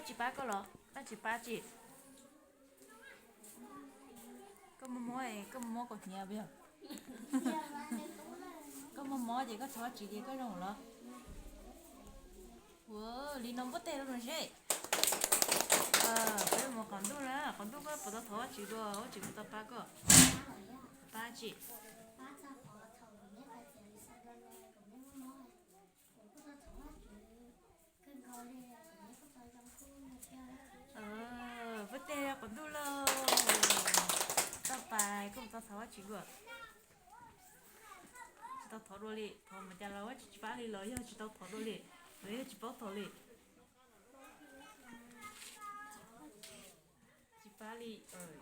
Tsis pab koj los? Koj tsis pab tsis? Koj mob mob, koj mob mob kaus hniav puas yog? Koj mob mob ces koj thov Vajtswv ces koj zoo los? Ua li no npuab teg rau nws seb. Peb mus qaum ntuj na, qaum ntuj koj puas tau thov Vajtswv dua, Vajtswv puas tau pab koj? Pab tsis? Npuab teg qaum ntuj lauj. Tau pais, koj puas tau thov Vajtswv dua? Tsis tau thov dua li, thov mas cas los Vajtswv tsis pab li los yog tsis tau thov dua li, los yog tsis paub thov li. Tsis pab li,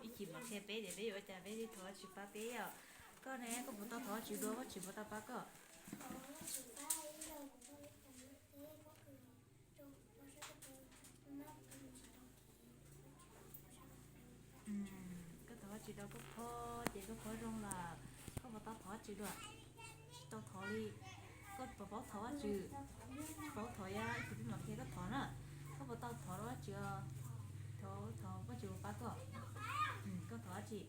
ib chim mam qhia peb tias peb yuav ua cas peb thiaj thov Vajtswb pab peb yom. Koj ne, koj puas tau thov Vajtswb dua, Vajtswb puas tau pab koj? Koj thov Vajtswb dua koj phob ces koj phob zoo lawm. Koj puas tau thov Vajtswb dua? Tsis tau thov li. Koj puas paub thov Vajtswb? Paub thov yog ib chim peb mam qhia koj thov na. Koj puas tau thov rau Vajtswb? Thov, thov Vajtswb puas pab koj? Koj thov Vajtswb.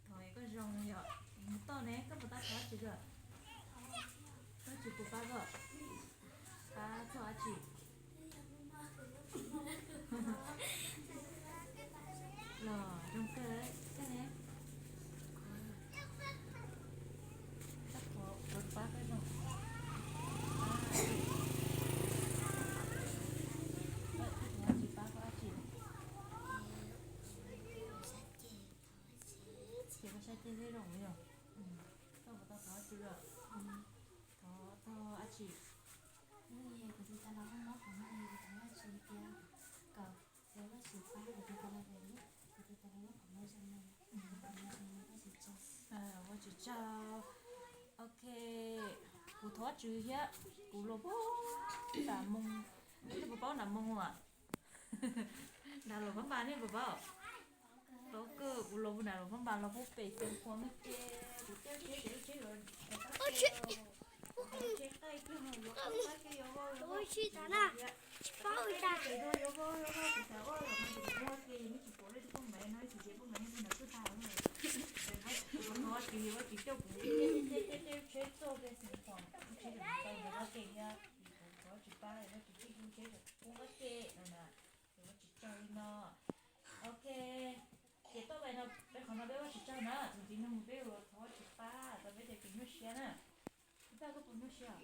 Thov koj zoo yom. Mus toj ne, koj puas tau thov Vajtswb dua? Vajtswb puas pab koj? Pab txog dab tsi? Los zoo kawg koj ne. Koj thov puas pab koj zoo? Koj thov Vajtswb pab koj dab tsi? Ces koj sab ceg thiab zoo yog? Koj puas tau thov Vajtswb dua? Thov txog dab tsi? Ua tsis tsaug. Ok, kuv thov Vajtswb thiab, kuv los puag nram Moos, nej puas paub nram Moos as? Nram Luas Phab Npas nej puas paub? Los kawg, kuv los puag nram Luas Phab Npas los puag pem Xeev Khuam no ces kuv caij tsheb ces lub tsheb yuav, tsheb qaij twg no yuav qab ke yuav vau yuav vau, tsis paub cas, yuav vau yuav vau, kuv xav vau los no ces kuv tuaj ke, nej tsis pom nej tus poj Maiv no, tsis ces poj Maiv nyob rau nram kwj ha no. Kuv thov Vajtswb, Vajtswb coj kuv caij caij caij tsheb txog pem Xeev Khuam, lub tsheb tseem tau yuav qab ke thiab, kuv thov Vajtswb pab, Vajtswb coj kuv tsheb tseem poob qab ke no na, ces Vajtswv tsaug li no. Ok, ces toj lais no peb qhov no peb Vajtswv tsaug na, tus txiv neej mus peb yuav thov Vajtswv pab tau peb cov kev nyuaj siab na. Tus paj koj puas nyuaj siab?